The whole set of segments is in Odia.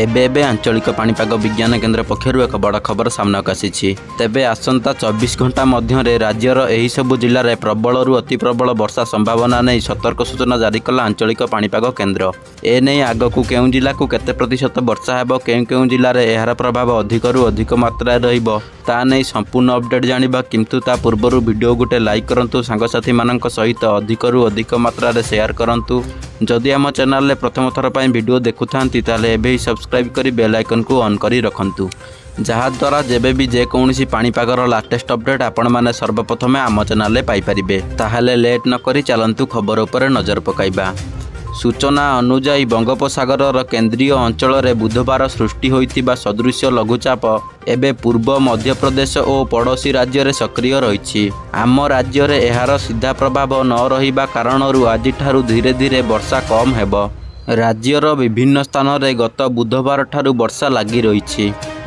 ଏବେ ଏବେ ଆଞ୍ଚଳିକ ପାଣିପାଗ ବିଜ୍ଞାନ କେନ୍ଦ୍ର ପକ୍ଷରୁ ଏକ ବଡ଼ ଖବର ସାମ୍ନାକୁ ଆସିଛି। ତେବେ ଆସନ୍ତା 24 ଘଣ୍ଟା ମଧ୍ୟରେ ରାଜ୍ୟର ଏହିସବୁ ଜିଲ୍ଲାରେ ପ୍ରବଳରୁ ଅତି ପ୍ରବଳ ବର୍ଷା ସମ୍ଭାବନା ନେଇ ସତର୍କ ସୂଚନା ଜାରି କଲା ଆଞ୍ଚଳିକ ପାଣିପାଗ କେନ୍ଦ୍ର। ଏନେଇ ଆଗକୁ କେଉଁ ଜିଲ୍ଲାକୁ କେତେ ପ୍ରତିଶତ ବର୍ଷା ହେବ, କେଉଁ କେଉଁ ଜିଲ୍ଲାରେ ଏହାର ପ୍ରଭାବ ଅଧିକରୁ ଅଧିକ ମାତ୍ରାରେ ରହିବ, ତା ନେଇ ସମ୍ପୂର୍ଣ୍ଣ ଅପଡେଟ୍ ଜାଣିବା। କିନ୍ତୁ ତା ପୂର୍ବରୁ ଭିଡ଼ିଓ ଗୋଟେ ଲାଇକ୍ କରନ୍ତୁ, ସାଙ୍ଗସାଥିମାନଙ୍କ ସହିତ ଅଧିକରୁ ଅଧିକ ମାତ୍ରାରେ ସେୟାର କରନ୍ତୁ। ଯଦି ଆମ ଚ୍ୟାନେଲରେ ପ୍ରଥମ ଥର ପାଇଁ ଭିଡ଼ିଓ ଦେଖୁଥାନ୍ତି, ତାହେଲେ ଏବେ ହିଁ ସବସ୍କ୍ରାଇବ୍ କରି ବେଲ୍ ଆଇକନ୍କୁ ଅନ୍ କରି ରଖନ୍ତୁ, ଯାହାଦ୍ୱାରା ଯେବେ ବି ଯେକୌଣସି ପାଣିପାଗର ଲାଟେଷ୍ଟ ଅପଡେଟ୍ ଆପଣମାନେ ସର୍ବପ୍ରଥମେ ଆମ ଚ୍ୟାନେଲରେ ପାଇପାରିବେ। ତାହେଲେ ଲେଟ୍ ନକରି ଚାଲନ୍ତୁ ଖବର ଉପରେ ନଜର ପକାଇବା। ସୂଚନା ଅନୁଯାୟୀ, ବଙ୍ଗୋପସାଗରର କେନ୍ଦ୍ରୀୟ ଅଞ୍ଚଳରେ ବୁଧବାର ସୃଷ୍ଟି ହୋଇଥିବା ସଦୃଶ୍ୟ ଲଘୁଚାପ ଏବେ ପୂର୍ବ ମଧ୍ୟପ୍ରଦେଶ ଓ ପଡ଼ୋଶୀ ରାଜ୍ୟରେ ସକ୍ରିୟ ରହିଛି। ଆମ ରାଜ୍ୟରେ ଏହାର ସିଧା ପ୍ରଭାବ ନ ରହିବା କାରଣରୁ ଆଜିଠାରୁ ଧୀରେ ଧୀରେ ବର୍ଷା କମ୍ ହେବ। ରାଜ୍ୟର ବିଭିନ୍ନ ସ୍ଥାନରେ ଗତ ବୁଧବାରଠାରୁ ବର୍ଷା ଲାଗି ରହିଛି।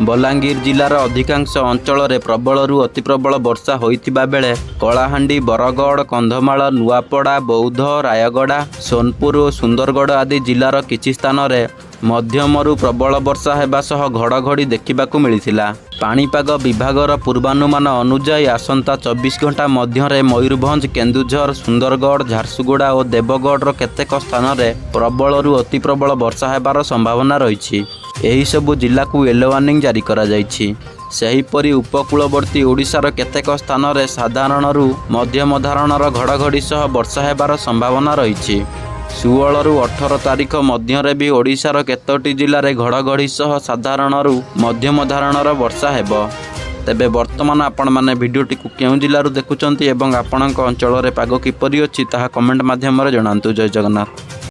ବଲାଙ୍ଗୀର ଜିଲ୍ଲାର ଅଧିକାଂଶ ଅଞ୍ଚଳରେ ପ୍ରବଳରୁ ଅତିପ୍ରବଳ ବର୍ଷା ହୋଇଥିବା ବେଳେ କଳାହାଣ୍ଡି, ବରଗଡ଼, କନ୍ଧମାଳ, ନୂଆପଡ଼ା, ବୌଦ୍ଧ, ରାୟଗଡ଼ା, ସୋନପୁର ଓ ସୁନ୍ଦରଗଡ଼ ଆଦି ଜିଲ୍ଲାର କିଛି ସ୍ଥାନରେ ମଧ୍ୟମରୁ ପ୍ରବଳ ବର୍ଷା ହେବା ସହ ଘଡ଼ଘଡ଼ି ଦେଖିବାକୁ ମିଳିଥିଲା। ପାଣିପାଗ ବିଭାଗର ପୂର୍ବାନୁମାନ ଅନୁଯାୟୀ, ଆସନ୍ତା 24 ଘଣ୍ଟା ମଧ୍ୟରେ ମୟୂରଭଞ୍ଜ, କେନ୍ଦୁଝର, ସୁନ୍ଦରଗଡ଼, ଝାରସୁଗୁଡ଼ା ଓ ଦେବଗଡ଼ର କେତେକ ସ୍ଥାନରେ ପ୍ରବଳରୁ ଅତି ପ୍ରବଳ ବର୍ଷା ହେବାର ସମ୍ଭାବନା ରହିଛି। ଏହିସବୁ ଜିଲ୍ଲାକୁ ୟେଲୋ ୱାର୍ଣ୍ଣିଂ ଜାରି କରାଯାଇଛି। ସେହିପରି ଉପକୂଳବର୍ତ୍ତୀ ଓଡ଼ିଶାର କେତେକ ସ୍ଥାନରେ ସାଧାରଣରୁ ମଧ୍ୟମ ଧରଣର ଘଡ଼ଘଡ଼ି ସହ ବର୍ଷା ହେବାର ସମ୍ଭାବନା ରହିଛି। 16ରୁ 18 ତାରିଖ ମଧ୍ୟରେ ବି ଓଡ଼ିଶାର କେତୋଟି ଜିଲ୍ଲାରେ ଘଡ଼ଘଡ଼ି ସହ ସାଧାରଣରୁ ମଧ୍ୟମ ଧରଣର ବର୍ଷା ହେବ। ତେବେ ବର୍ତ୍ତମାନ ଆପଣମାନେ ଭିଡ଼ିଓଟିକୁ କେଉଁ ଜିଲ୍ଲାରୁ ଦେଖୁଛନ୍ତି ଏବଂ ଆପଣଙ୍କ ଅଞ୍ଚଳରେ ପାଗ କିପରି ଅଛି, ତାହା କମେଣ୍ଟ ମାଧ୍ୟମରେ ଜଣାନ୍ତୁ। ଜୟ ଜଗନ୍ନାଥ।